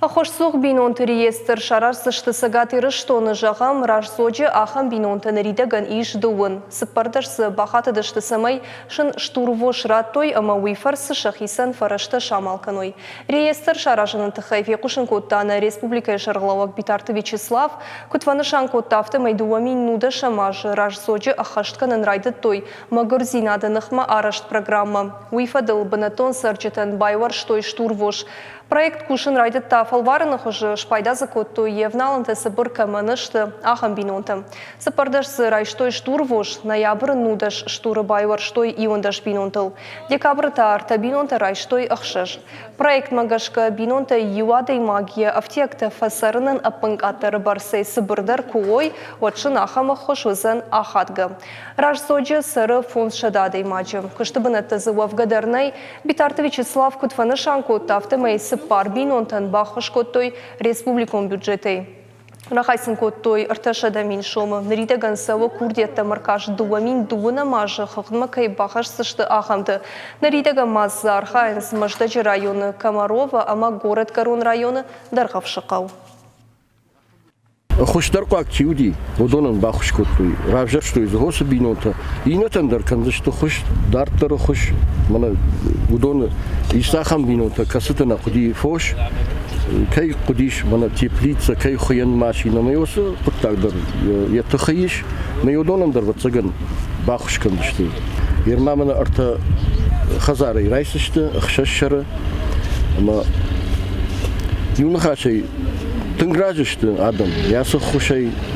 Ӕххуысцух бинонты реестр сараздзысты Цӕгат Ирыстоны, зӕгъӕм, Раздзоджы ахӕм бинонтӕ ныридӕгӕн ис дыууын. Цыппӕрдӕс дзы бахатыдысты, цӕмӕй сын стурвос радтой ӕмӕ уый фӕрцы сӕхицӕн фӕрӕзтӕ самал кӕной. Реестр саразыны тыххӕй фехъусын кодта нӕ республикӕйы сӕргълӕууӕг Битарты Вячеслав. Куыд фӕнысан кодта, афтӕмӕй 2010 азы Раздзоджы ӕххӕст кӕнын райдыдтой мӕгуырдзинады ныхмӕ арӕзт программӕ. Уый фӕдыл бынӕттон цӕрджытӕн байуӕрстой стурвос. Проект кусын райдыдта фӕлварыны хуызы, спайда дзы кодтой, йе вналӕнтӕ цыбыр кӕмӕн сты, ахӕм бинонтӕ. 14 дзы райстой стурвос, ноябры 19 стуры байуӕрстой 11 бинонтыл. Декабры та ӕртӕ бинонтӕ райстой ӕхсӕз. Проектмӕ гӕсгӕ бинонтӕй иу адӕймаг йӕ ӕфтиӕгтӕ фӕцӕрынӕн ӕппынкъаддӕры бӕрцӕй цыбырдӕр куы уой, уӕд сын ахӕм ӕххуыс уыдзӕн ахадгӕ. Раздзоджы цӕры 500 адӕймаджы. Куысты бынӕттӕ дзы уӕвгӕ дӕр нӕй. Битарты Вячеслав куыд фӕнысан кодта, афтӕмӕй цыппар бинонтӕн баххуыс кодтой республикон бюджетӕй. Рахай сын кодтой 300 000 сомы. Ныридӕгӕн цӕуы курдиӕттӕм ӕркаст 2012 азы хыгъдмӕ кӕй бахӕсдзысты, ахӕмты. Ныридӕгӕн ма дзы архайынц Мӕздӕджы районы Комарова ӕмӕ Горӕтгӕрон районы Дӕргъӕвсы хъӕу. Хуыздӕрхъуаг чи уыди, уыдонӕн баххуыс кодтой, равзӕрстой дзы хосы бинонтӕ. Иннӕтӕн дӕр кӕндзысты хуыз, дарддӕры хуыз. Мӕнӕ уыдоны ис ахӕм бинонтӕ, кӕцыты нӕ хъуыди фос, кӕй хъуыдис мӕнӕ теплицӕ, кӕй хуыйӕн машинӕ. Мӕ уыцы хъуыддаг дӕр йӕ тыхы ис. Мӕ уыдонӕн дӕр, ӕвӕццӕгӕн, баххуыс кӕндзысты. Ерма мӕнӕ ӕртӕ хӕдзарӕй райсдзысты, ӕхсӕз сӕры. Ӕмӕ иу ныхасӕй тынг разы сты адӕм йӕ цы ххуысӕй.